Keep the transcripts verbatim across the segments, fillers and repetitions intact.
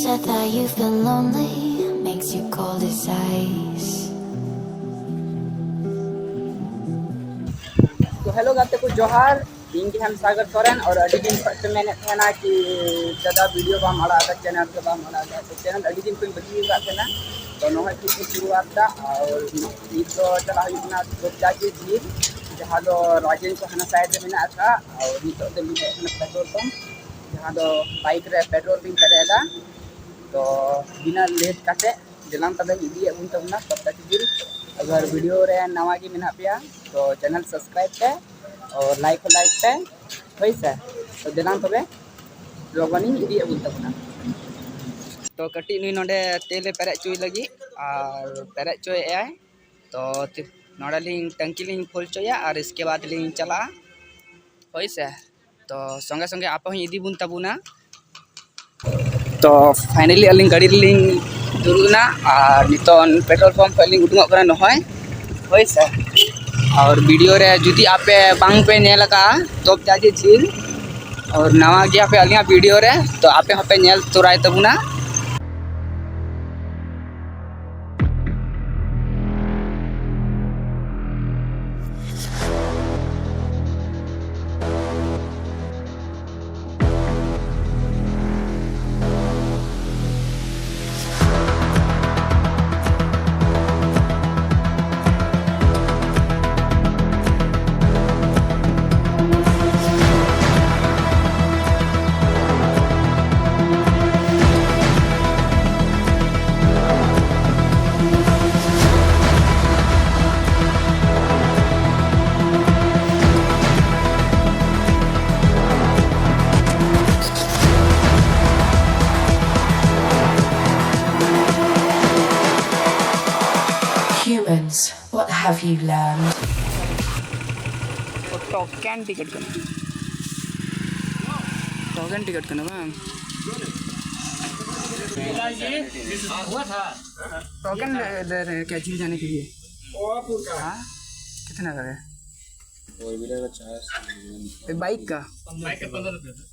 That you've been lonely makes you cold as ice. ᱛᱚ hello ᱜᱟᱛᱮ ᱠᱚ, ᱡᱚᱦᱟᱨ᱾ ᱤᱧ ᱜᱮ ᱦᱮᱢ ᱥᱟᱜᱚᱨ ᱥᱚᱨᱮᱱ᱾ ᱟᱨ ᱟᱹᱰᱤ ᱫᱤᱱ ᱠᱷᱚᱱ ᱯᱮ ᱢᱮᱱᱮᱫ ᱛᱟᱦᱮᱱᱟ ᱠᱤ ᱫᱟᱫᱟ ᱵᱷᱤᱰᱤᱭᱳ ᱵᱟᱢ ᱟᱲᱟᱜ ᱮᱫᱟ, ᱪᱮᱱᱮᱞ ᱠᱚ ᱵᱟᱢ ᱟᱲᱟᱜ ᱮᱫᱟ᱾ ᱛᱚ ᱪᱮᱱᱮᱞ ᱟᱹᱰᱤ ᱫᱤᱱ ᱠᱷᱚᱱ ᱵᱟᱹᱜᱤ ᱟᱠᱟᱫ ᱛᱟᱦᱮᱱᱟ, ᱛᱚ ᱱᱚᱜᱼᱚᱭ ᱛᱤᱥ ᱤᱧ ᱥᱩᱨᱩᱣᱟᱛ ᱮᱫᱟ᱾ ᱟᱨ ᱱᱤᱛ ᱫᱚ ᱪᱟᱞᱟᱜ ᱦᱩᱭᱩᱜ ᱠᱟᱱᱟ ᱫᱷᱚᱯᱪᱟᱪᱤ ᱡᱷᱤᱞ, ᱡᱟᱦᱟᱸ ᱫᱚ ᱨᱟᱡᱮᱱ ᱠᱚ ᱦᱟᱱᱟ ᱥᱟᱭᱤᱰ ᱨᱮ ᱢᱮᱱᱟᱜ ᱟᱠᱟᱫ᱾ ᱟᱨ ᱱᱤᱛᱚᱜ ᱫᱚ ᱢᱤᱫ ᱦᱮᱡ ᱠᱟᱱᱟ ᱯᱮᱴᱨᱳᱞ ᱯᱟᱢᱯ, ᱡᱟᱦᱟᱸ ᱫᱚ ᱵᱟᱭᱤᱠ ᱨᱮ ᱯᱮᱴᱨᱳᱞ ᱞᱤᱧ ᱯᱮᱨᱮᱡ ᱮᱫᱟ᱾ ᱛᱚ ᱵᱤᱱᱟᱹ ᱞᱮᱴ ᱠᱟᱛᱮ ᱫᱮᱞᱟᱝ ᱛᱚᱵᱮ ᱤᱫᱤᱭᱮᱫ ᱵᱚᱱ ᱛᱟᱵᱚᱱᱟ ᱯᱚᱫᱽᱫᱟ ᱠᱷᱤᱡᱩᱨ᱾ ᱟᱜᱟᱨ ᱵᱷᱤᱰᱤᱭᱳ ᱨᱮ ᱱᱟᱣᱟ ᱜᱮ ᱢᱮᱱᱟᱜ ᱯᱮᱭᱟ ᱛᱚ ᱪᱮᱱᱮᱞ ᱥᱟᱵᱥᱠᱨᱟᱭᱤᱵ ᱯᱮ ᱟᱨ ᱞᱟᱭᱤᱠ ᱦᱚᱸ ᱞᱟᱭᱤᱠ ᱯᱮ, ᱦᱳᱭ ᱥᱮ᱾ ᱛᱚ ᱫᱮᱞᱟᱝ ᱛᱚᱵᱮ ᱞᱚᱜᱚᱱᱤᱧ ᱤᱫᱤᱭᱮᱫ ᱵᱚᱱ ᱛᱟᱵᱚᱱᱟ᱾ ᱛᱚ ᱠᱟᱹᱴᱤᱡ ᱱᱩᱭ ᱱᱚᱰᱮ ᱛᱮᱞᱮ ᱯᱮᱨᱮᱡ ᱦᱚᱪᱚᱭ ᱞᱟᱹᱜᱤᱫ ᱟᱨ ᱯᱮᱨᱮᱡ ᱦᱚᱪᱚᱭᱮᱫ ᱟᱭ᱾ ᱛᱚ ᱛᱤ- ᱱᱚᱰᱮ ᱞᱤᱧ ᱴᱟᱝᱠᱤ ᱞᱤᱧ ᱯᱷᱩᱞ ᱦᱚᱪᱚᱭᱟ ᱟᱨ ᱤᱥᱠᱮ ᱵᱟᱫᱽ ᱞᱤᱧ ᱪᱟᱞᱟᱜᱼᱟ, ᱦᱳᱭ ᱥᱮ᱾ ᱛᱚ ᱥᱚᱸᱜᱮ ᱥᱚᱸᱜᱮ ᱟᱯᱮ ᱦᱚᱸ ᱤᱫᱤ ᱵᱚᱱ ᱛᱟᱵᱚᱱᱟ᱾ ᱛᱚ ᱯᱷᱟᱭᱱᱟᱞᱤ ᱟᱹᱞᱤᱧ ᱜᱟᱹᱰᱤ ᱨᱮᱞᱤᱧ ᱫᱩᱲᱩᱵ ᱮᱱᱟ ᱟᱨ ᱱᱤᱛᱚᱜ ᱯᱮᱴᱨᱳᱞ ᱯᱟᱢᱯ ᱠᱷᱚᱱ ᱞᱤᱧ ᱩᱰᱩᱠᱚᱜ ᱠᱟᱱᱟ ᱱᱚᱜᱼᱚᱭ, ᱦᱳᱭ ᱥᱮ᱾ ᱟᱨ ᱵᱷᱤᱰᱤᱭᱳ ᱨᱮ ᱡᱩᱫᱤ ᱟᱯᱮ ᱵᱟᱝ ᱯᱮ ᱧᱮᱞ ᱟᱠᱟᱫᱼᱟ ᱫᱷᱚᱯᱪᱟᱪᱤ ᱡᱷᱤᱞ ᱟᱨ ᱱᱟᱣᱟ ᱜᱮᱭᱟ ᱯᱮ ᱟᱹᱞᱤᱧᱟᱜ ᱵᱷᱤᱰᱤᱭᱳ ᱨᱮ, ᱛᱚ ᱟᱯᱮ ᱦᱚᱸᱯᱮ ᱧᱮᱞ ᱛᱚᱨᱟᱭ ᱛᱟᱵᱚᱱᱟ᱾ Humans, what have you learned? Token ticket ᱠᱟᱱᱟ᱾ ᱴᱳᱠᱮᱱ ᱴᱤᱠᱤᱴ ᱠᱟᱱᱟ ᱵᱟᱝ? टोकन दे, दे रहे हैं क्या, जिम जाने के लिए? हाँ, कितना का है? फोर व्हीलर का चार्ज। ये बाइक का?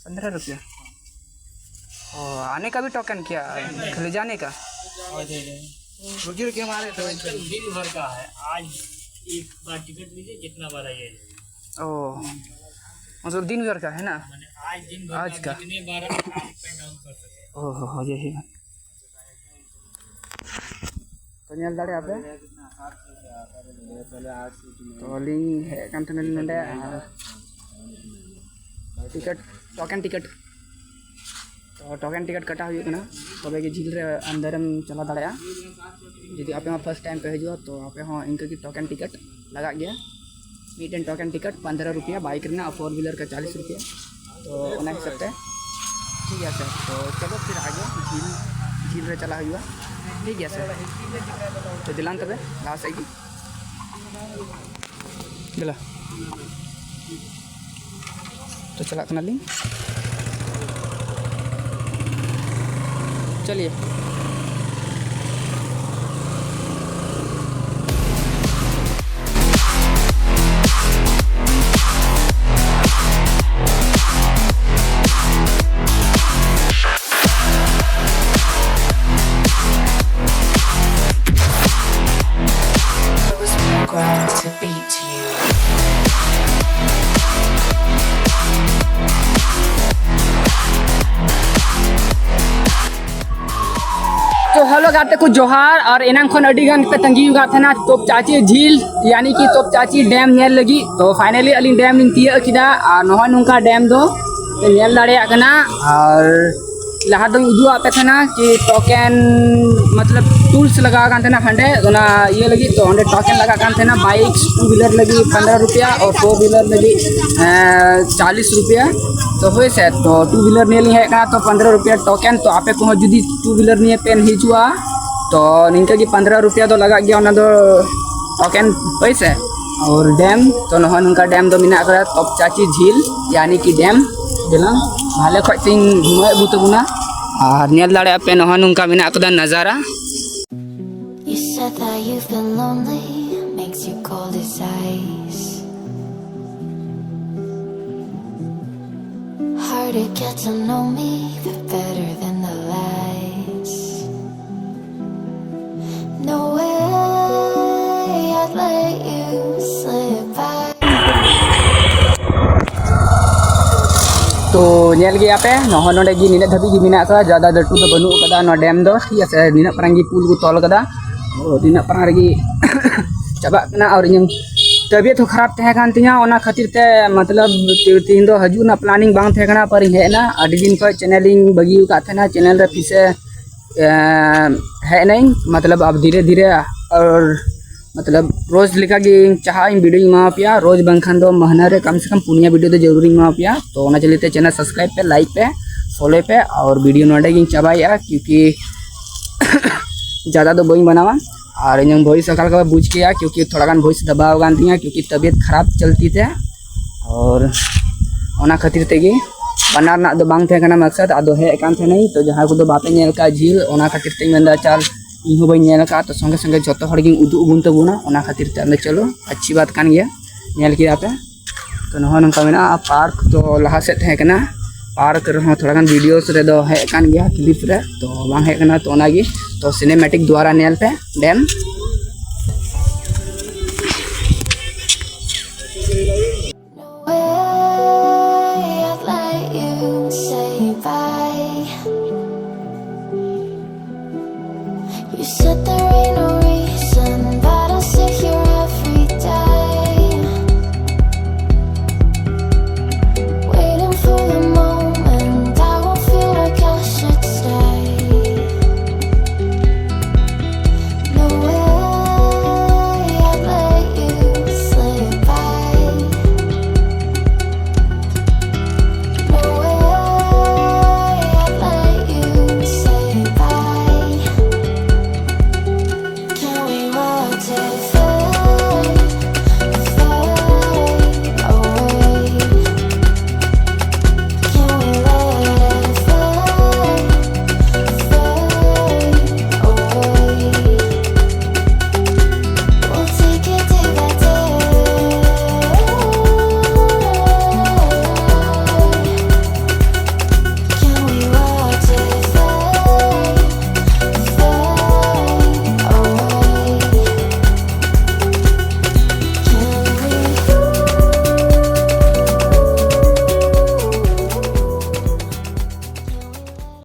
पंद्रह रुपया। ओ, आने का भी टोकन क्या? खाली जाने का? रुकिए, रुकिए, हमारे तो दिन भर का है। आज एक बार टिकट लीजिए, जितना बार आइए। ओ, मतलब दिन भर का है ना? मैंने आज दिन भर आज का का। जितने बार आप अप एंड डाउन कर सके। ओहो हो, यही बात। तो ᱧᱮᱞ ᱫᱟᱲᱮᱭᱟᱜᱼᱟ ᱯᱮ᱾ ᱛᱚ ᱟᱹᱞᱤᱧ ᱦᱮᱡ ᱟᱠᱟᱱ ᱛᱟᱦᱮᱱᱟᱞᱤᱧ ᱱᱚᱰᱮ, ᱟᱨ ᱴᱤᱠᱤᱴ, ᱴᱳᱠᱮᱱ ᱴᱤᱠᱤᱴ, ᱛᱚ ᱴᱳᱠᱮᱱ ᱴᱤᱠᱤᱴ ᱠᱟᱴᱟᱣ ᱦᱩᱭᱩᱜ ᱠᱟᱱᱟ, ᱛᱚᱵᱮ ᱜᱮ ᱡᱷᱤᱞ ᱨᱮ ᱟᱱᱫᱟᱨᱮᱢ ᱪᱟᱞᱟᱣ ᱫᱟᱲᱮᱭᱟᱜᱼᱟ᱾ ᱡᱩᱫᱤ ᱟᱯᱮ ᱦᱚᱸ ᱯᱷᱟᱥᱴ ᱴᱟᱭᱤᱢ ᱯᱮ ᱦᱤᱡᱩᱜᱼᱟ, ᱛᱚ ᱟᱯᱮ ᱦᱚᱸ ᱤᱱᱠᱟᱹ ᱜᱮ ᱴᱳᱠᱮᱱ ᱴᱤᱠᱤᱴ ᱞᱟᱜᱟᱜ ᱜᱮᱭᱟ᱾ ᱢᱤᱫᱴᱮᱱ ᱴᱳᱠᱮᱱ ᱴᱤᱠᱤᱴ ᱯᱚᱱᱫᱽᱨᱚ ᱨᱩᱯᱤᱭᱟ, ᱵᱟᱭᱤᱠ ᱨᱮᱱᱟᱜ, ᱯᱷᱳᱨ ᱦᱩᱭᱞᱟᱨ ᱠᱟ ᱪᱟᱞᱤᱥ ᱨᱩᱯᱤᱭᱟ᱾ ᱛᱚ ᱚᱱᱟ ᱦᱤᱥᱟᱹᱵ ᱛᱮ ᱴᱷᱤᱠ ᱜᱮᱭᱟ ᱥᱮ᱾ ᱛᱚ ᱪᱚᱞᱚ ᱯᱷᱤᱨ ᱟᱜᱮ ᱡᱷᱤᱞ, ᱡᱷᱤᱞ ᱨᱮ ᱪᱟᱞᱟᱜ ᱦᱩᱭᱩᱜᱼᱟ, ᱴᱷᱤᱠ ᱜᱮᱭᱟ ᱥᱮ᱾ ᱛᱚ ᱫᱮᱞᱟᱝ ᱛᱚᱵᱮ ᱞᱟᱦᱟ ᱥᱮᱫ ᱜᱮ᱾ ᱫᱮᱞᱟ᱾ ᱛᱚ ᱪᱟᱞᱟᱜ ᱠᱟᱱᱟᱞᱤᱧ᱾ ᱪᱟᱞᱤᱭᱮ᱾ ᱛᱚ ᱦᱮᱞᱳ ᱜᱟᱛᱮ ᱠᱚ ᱡᱚᱦᱟᱨ᱾ ᱟᱨ ᱮᱱᱟᱝ ᱠᱷᱚᱱ ᱟᱹᱰᱤ ᱜᱟᱱ ᱯᱮ ᱛᱟᱺᱜᱤ ᱟᱠᱟᱫ ᱛᱟᱦᱮᱱᱟ ᱛᱚᱯ ᱪᱟᱪᱤ ᱡᱷᱤᱞ, ᱭᱟᱱᱤ ᱠᱤ ᱛᱚᱯ ᱪᱟᱪᱤ ᱰᱮᱢ ᱧᱮᱞ ᱞᱟᱹᱜᱤᱫ᱾ ᱛᱚ ᱯᱷᱟᱭᱱᱟᱞᱤ ᱟᱹᱞᱤᱧ ᱰᱮᱢ ᱞᱤᱧ ᱛᱤᱭᱟᱹᱜ ᱠᱮᱫᱟ, ᱟᱨ ᱱᱚᱜᱼᱚᱭ ᱱᱚᱝᱠᱟ ᱰᱮᱢ ᱫᱚ ᱯᱮ ᱧᱮᱞ ᱫᱟᱲᱮᱭᱟᱜ ᱠᱟᱱᱟ᱾ ᱟᱨ ᱞᱟᱦᱟ ᱫᱚᱧ ᱩᱫᱩᱜ ᱟᱫ ᱯᱮ ᱛᱟᱦᱮᱱᱟ ᱠᱤ ᱴᱳᱠᱮᱱ ᱢᱚᱛᱞᱚᱵ ᱴᱩᱞᱥ ᱞᱟᱜᱟᱣ ᱟᱠᱟᱱ ᱛᱟᱦᱮᱱᱟ ᱦᱟᱸᱰᱮ ᱚᱱᱟ ᱤᱭᱟᱹ ᱞᱟᱹᱜᱤᱫ᱾ ᱛᱚ ᱚᱸᱰᱮ ᱴᱳᱠᱮᱱ ᱞᱟᱜᱟᱜ ᱠᱟᱱ ᱛᱟᱦᱮᱱᱟ ᱵᱟᱭᱤᱠ ᱴᱩ ᱦᱩᱭᱞᱟᱨ ᱞᱟᱹᱜᱤᱫ ᱯᱚᱱᱫᱽᱨᱚ ᱨᱩᱯᱤᱭᱟ ᱟᱨ ᱯᱷᱳᱨ ᱦᱩᱭᱞᱟᱨ ᱞᱟᱹᱜᱤᱫ ᱪᱟᱞᱤᱥ ᱨᱩᱯᱤᱭᱟ᱾ ᱛᱚ ᱦᱳᱭ ᱥᱮ, ᱛᱚ ᱴᱩ ᱦᱩᱭᱞᱟᱨ ᱱᱤᱭᱮ ᱞᱤᱧ ᱦᱮᱡ ᱟᱠᱟᱱᱟ, ᱛᱚ ᱯᱚᱱᱫᱽᱨᱚ ᱨᱩᱯᱤᱭᱟ ᱴᱳᱠᱮᱱ᱾ ᱛᱚ ᱟᱯᱮ ᱠᱚᱦᱚᱸ ᱡᱩᱫᱤ ᱴᱩ ᱦᱩᱭᱞᱟᱨ ᱱᱤᱭᱮ ᱯᱮ ᱦᱤᱡᱩᱜᱼᱟ, ᱛᱚ ᱱᱤᱝᱠᱟᱹ ᱜᱮ ᱯᱚᱱᱫᱽᱨᱚ ᱨᱩᱯᱤᱭᱟ ᱫᱚ ᱞᱟᱜᱟᱜ ᱜᱮᱭᱟ ᱚᱱᱟ ᱫᱚ ᱴᱳᱠᱮᱱ, ᱦᱳᱭ ᱥᱮ᱾ ᱟᱨ ᱰᱮᱢ ᱛᱚ ᱱᱚᱜᱼᱚᱭ ᱱᱚᱝᱠᱟ ᱰᱮᱢ ᱫᱚ ᱢᱮᱱᱟᱜ ᱟᱠᱟᱫᱟ ᱛᱚᱯ ᱪᱟᱪᱤ ᱡᱷᱤᱞ, ᱭᱟᱱᱤ ᱠᱤ ᱰᱮᱢ᱾ ᱫᱮᱞᱟᱝ ᱵᱷᱟᱞᱮ ᱠᱷᱚᱡ ᱛᱤᱧ ᱜᱷᱩᱢᱟᱹᱣ ᱟᱹᱜᱩ ᱛᱟᱵᱚᱱᱟ᱾ ᱟᱨ ᱧᱮᱞ ᱫᱟᱲᱮᱭᱟᱜᱼᱟ ᱯᱮ ᱱᱚᱜᱼᱚᱭ ᱱᱚᱝᱠᱟ ᱢᱮᱱᱟᱜ ᱟᱠᱟᱫᱟ ᱱᱟᱡᱟᱨᱟ᱾ You said that you've been lonely, makes you cold as ice. Hard to get to know me, the better than the lies. No way I'd let you slip by. ᱛᱚ ᱧᱮᱞ ᱜᱮᱭᱟ ᱯᱮ, ᱱᱚᱜᱼᱚᱭ ᱱᱚᱰᱮ ᱜᱮ ᱱᱤᱱᱟᱹᱜ ᱫᱷᱟᱹᱵᱤᱡ ᱜᱮ ᱢᱮᱱᱟᱜ ᱟᱠᱟᱫᱟ, ᱡᱟᱫᱟ ᱞᱟᱹᱴᱩ ᱫᱚ ᱵᱟᱹᱱᱩᱜ ᱟᱠᱟᱫᱟ ᱱᱚᱣᱟ ᱰᱮᱢ ᱫᱚ, ᱴᱷᱤᱠ ᱟᱪᱷᱮ᱾ ᱱᱤᱱᱟᱹᱜ ᱢᱟᱨᱟᱝ ᱜᱮ ᱯᱩᱞ ᱠᱚ ᱛᱚᱞ ᱟᱠᱟᱫᱟ, ᱛᱚ ᱱᱤᱱᱟᱹᱜ ᱢᱟᱨᱟᱝ ᱨᱮᱜᱮ ᱪᱟᱵᱟᱜ ᱠᱟᱱᱟ᱾ ᱟᱨ ᱤᱧᱟᱹᱝ ᱛᱟᱵᱤᱭᱟᱛ ᱦᱚᱸ ᱠᱷᱟᱨᱟᱯ ᱛᱟᱦᱮᱸ ᱠᱟᱱ ᱛᱤᱧᱟᱹ, ᱚᱱᱟ ᱠᱷᱟᱹᱛᱤᱨ ᱛᱮ ᱢᱚᱛᱞᱚᱵ ᱛᱮ-, ᱛᱮᱦᱮᱧ ᱫᱚ ᱦᱤᱡᱩᱜ ᱨᱮᱱᱟᱜ ᱯᱞᱟᱱᱤᱝ ᱵᱟᱝ ᱛᱟᱦᱮᱸ ᱠᱟᱱᱟ, ᱯᱟᱨᱤᱧ ᱦᱮᱡ ᱮᱱᱟ᱾ ᱟᱹᱰᱤ ᱫᱤᱱ ᱠᱷᱚᱱ ᱪᱮᱱᱮᱞ ᱤᱧ ᱵᱟᱹᱜᱤ ᱟᱠᱟᱫ ᱛᱟᱦᱮᱱᱟ, ᱪᱮᱱᱮᱞ ᱨᱮ ᱯᱷᱤᱥᱮ ᱦᱮᱡ ᱮᱱᱟᱹᱧ, ᱢᱚᱛᱞᱚᱵ ᱟᱵ ᱫᱷᱤᱨᱮ ᱫᱷᱤᱨᱮ ᱟᱨ ᱢᱚᱛᱞᱚᱵ ᱨᱳᱡᱽ ᱞᱮᱠᱟ ᱜᱤᱧ ᱪᱟᱦᱟᱜ ᱤᱧ ᱵᱷᱤᱰᱤᱭᱳᱧ ᱮᱢᱟ ᱯᱮᱭᱟ ᱨᱳᱡᱽ, ᱵᱟᱝᱠᱷᱟᱱ ᱫᱚ ᱢᱟᱹᱦᱱᱟᱹ ᱨᱮ ᱠᱟᱢ ᱥᱮ ᱠᱟᱢ ᱯᱩᱱᱭᱟ ᱵᱷᱤᱰᱤᱭᱳ ᱫᱚ ᱡᱟᱹᱨᱩᱲᱤᱧ ᱮᱢᱟ ᱯᱮᱭᱟ᱾ ᱛᱚ ᱚᱱᱟ ᱪᱟᱞᱤᱛᱮ ᱪᱮᱱᱮᱞ ᱥᱟᱵᱥᱠᱨᱟᱭᱤᱵ ᱯᱮ, ᱞᱟᱭᱤᱠ ᱯᱮ, ᱯᱷᱚᱞᱳᱭ ᱯᱮ᱾ ᱟᱨ ᱵᱷᱤᱰᱤᱭᱳ ᱱᱚᱰᱮ ᱜᱤᱧ ᱪᱟᱵᱟᱭᱮᱫᱼᱟ, ᱠᱤᱭᱩᱠᱤ ᱡᱟᱫᱟ ᱫᱚ ᱵᱟᱹᱧ ᱵᱮᱱᱟᱣᱟ᱾ ᱟᱨ ᱤᱧᱟᱹᱝ ᱵᱷᱚᱭᱮᱥ ᱚᱠᱟ ᱞᱮᱠᱟ ᱯᱮ ᱵᱩᱡᱽ ᱠᱮᱭᱟ, ᱠᱤᱭᱩᱠᱤ ᱛᱷᱚᱲᱟ ᱜᱟᱱ ᱵᱷᱚᱭᱮᱥ ᱫᱟᱵᱟᱣ ᱟᱠᱟᱱ ᱛᱤᱧᱟ, ᱠᱤᱭᱩᱠᱤ ᱛᱟᱵᱤᱭᱟᱛ ᱠᱷᱟᱨᱟᱯ ᱪᱟᱞᱛᱤ ᱛᱮ᱾ ᱟᱨ ᱚᱱᱟ ᱠᱷᱟᱹᱛᱤᱨ ᱛᱮᱜᱮ ᱵᱟᱱᱟᱨ ᱨᱮᱱᱟᱜ ᱫᱚ ᱵᱟᱝ ᱛᱟᱦᱮᱸ ᱠᱟᱱᱟ ᱢᱟᱠᱥᱟᱫ᱾ ᱟᱫᱚ ᱦᱮᱡ ᱟᱠᱟᱱ ᱛᱟᱦᱮᱱᱟᱹᱧ, ᱛᱚ ᱡᱟᱦᱟᱸᱭ ᱠᱚᱫᱚ ᱵᱟᱯᱮ ᱧᱮᱞ ᱠᱟᱜᱼᱟ ᱡᱷᱤᱞ, ᱚᱱᱟ ᱠᱷᱟᱹᱛᱤᱨ ᱛᱮᱧ ᱢᱮᱱᱫᱟ ᱪᱟᱞ ᱤᱧ ᱦᱚᱸ ᱵᱟᱹᱧ ᱧᱮᱞ ᱟᱠᱟᱫᱼᱟ, ᱛᱚ ᱥᱚᱸᱜᱮ ᱥᱚᱸᱜᱮ ᱡᱚᱛᱚ ᱦᱚᱲ ᱜᱤᱧ ᱩᱫᱩᱜ ᱟᱵᱚᱱ ᱛᱟᱵᱚᱱᱟ᱾ ᱚᱱᱟ ᱠᱷᱟᱹᱛᱤᱨ ᱛᱮ ᱟᱫᱚ ᱪᱚᱞᱚ ᱟᱪᱪᱷᱤ ᱵᱟᱛ ᱠᱟᱱ ᱜᱮᱭᱟ, ᱧᱮᱞ ᱠᱮᱫᱟ ᱯᱮ᱾ ᱛᱚ ᱱᱚᱜᱼᱚᱭ ᱱᱚᱝᱠᱟ ᱢᱮᱱᱟᱜᱼᱟ ᱯᱟᱨᱠ᱾ ᱛᱚ ᱞᱟᱦᱟ ᱥᱮᱫ ᱛᱟᱦᱮᱸ ᱠᱟᱱᱟ ᱯᱟᱨᱠ ᱨᱮᱦᱚᱸ ᱛᱷᱚᱲᱟ ᱜᱟᱱ ᱵᱷᱤᱰᱤᱭᱳᱥ ᱨᱮᱫᱚ ᱦᱮᱡ ᱟᱠᱟᱱ ᱜᱮᱭᱟ, ᱠᱞᱤᱯ ᱨᱮ ᱛᱚ ᱵᱟᱝ ᱦᱮᱡ ᱟᱠᱟᱱᱟ, ᱛᱚ ᱚᱱᱟᱜᱮ᱾ ᱛᱚ ᱥᱤᱱᱮᱢᱮᱴᱤᱠ ᱫᱣᱟᱨᱟ ᱧᱮᱞ ᱯᱮ dam. No way I'd let you say bye. You said